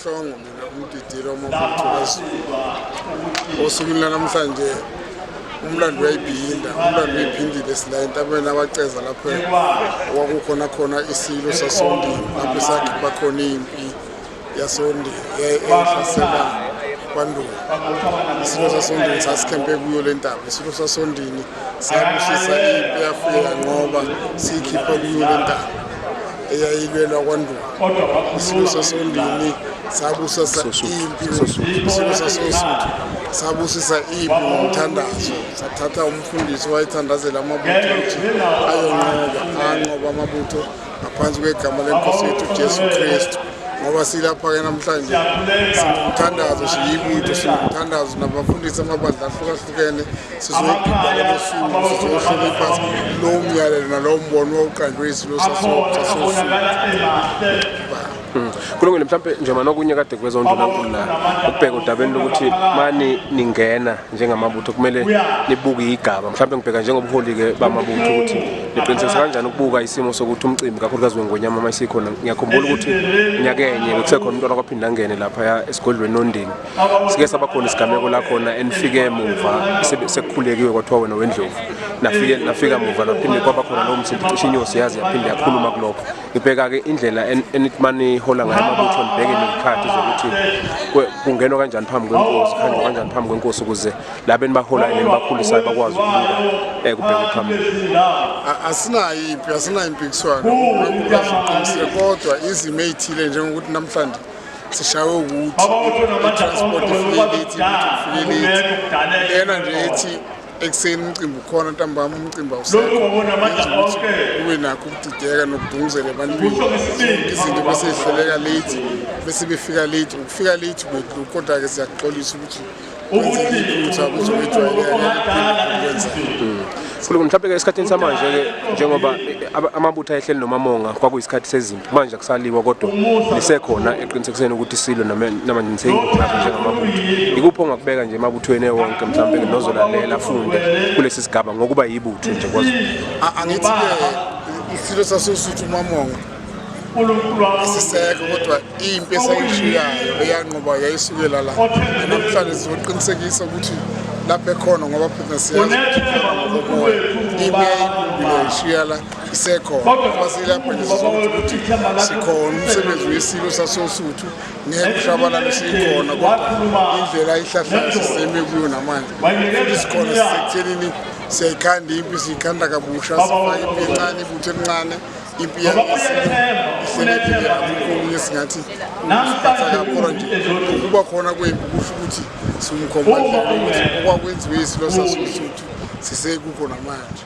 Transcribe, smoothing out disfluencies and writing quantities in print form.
Mhlongo mina umdideli wamabutho kaZulu. Osukwini lanamhlanje umlando uyayiphinda, umlando uyiphindile sila entabeni abaceza lapho okwakukhona khona isilo sasondini lapho esakhipha khona impi yasondini eyayihlasela kwaNduna. Isilo sasondini sasikhempe kuyo le ntaba. Isilo sasondini sabusisa impi yafike yanqoba siyikhipha kuyo le ntaba eyayilwelwa kwaNduna. Isilo sasondini sabusisa impi, isilo sasosuthu sabusisa impi ngomthandazo, sathatha umfundisi wayethandazela amabutho ukuthi ayonqoba, anqoba amabutho ngaphansi kwegama lenkosi yethu Jesu Kristu. Ngoba silapha-ke namhlanje sinomthandazo, siyibutho, sinomthandazo nabafundisi amabandla ahlukahlukene, sizoyigubha lolo suku, sizohlonipha lowo myalelo nalowo mbono owawuqanjwe isilo sasosuthu. Kulungile, mhlawumbe njengoba nokunye kade kuveza undunankulu la ukubheka odabeni lokuthi mani ningena njengamabutho kumele nibuke igaba, mhlawumbe ngibheka njengobuholi-ke bamabutho ukuthi niqinisekisa kanjani ukubuka isimo sokuthi umcimbi kakhulukazi wengonyama uma isikhona. Ngiyakhumbula ukuthi nyakenye bekusekhona umntwana kwaphinda angene laphaya esigodlweni Nondini, sike saba khona isigameko la khona enifike emuva sekukhulekiwe kwathiwa wena wendlovu, nafike nafika muva naphinde kwaba khona lowo msindo, cishe inyosi yaze yaphinde yakhuluma kulokho. Ngibheka-ke indlela enithi manihola ngayo amabutho, nibheke nezikhathi zokuthi kungenwa kanjani phambi kwenkosi, kuhanjwa kanjani phambi kwenkosi ukuze laba enibaholayo nenibakhulisayo bakwazi ukubuka kubheke phambili. Asinayo impi, asinayo impikiswano, uNkulunkulu uqinisile, kodwa izimo ey'thile njengokuthi namhlanje sishawe ukuthi i-transport ifike late, ibutho lifike late, lena nje ethi ekuseni umcimbi ukhona, ntambama umcimbi awusekho, yenza ukuthi kube nakho ukudideka nokudunguzela ebantwini. Zonke izinto bese zihleleka late, bese befika late, ukufika late kwethu, kodwa-ke siyakuxolisa ukuthi kwenzeka iphutha, kuzokwejwayeleka, ngeke kuphinde kwenzeke. Kulungile, mhlawumbe-ke esikhathini samanje-ke njengoba amabutho ayehleli noMamonga kwakuyisikhathi sezimpi, manje akusaliwa kodwa nisekhona eqinisekiseni ukuthi isilo namanje niseyingapha njengamabutho. Ikuphi ongakubeka nje emabuthweni ewonke mhlawumbe nozolalela afunde kulesi sigaba ngokuba yibutho nje kwaZulu? Angithi-ke isilo sasosuthu uMamonga asisekho, kodwa impi esayishiyayo eyanqoba yayisukela la. Namhlanje sizoqinisekisa ukuthi lapho ekhona, ngoba phela siyazi ukuthi ikhona ngokomoya, impi eyayibumbile yayishiya la isekhona. Ngoba silapha nje sizokuthi ukuthi sikhona, umsebenzi wesilo sasosuthu ngeke ushabalale, sikhona, kodwa indlela ayihlahlayo siseme kuyo namanje, futhi sikhona sisekuthenini siyayikhanda impi, siyikhanda kabusha, sifake impi encane, ibutho elincane, impi yesilo ihlelekile, akukho okunye singathi usiphatha kakhona nje. Ukuba khona kwempi kusho ukuthi siwumkhombandlela ukuthi okwakwenziwe isilo sasosuthu sisekukho namanje.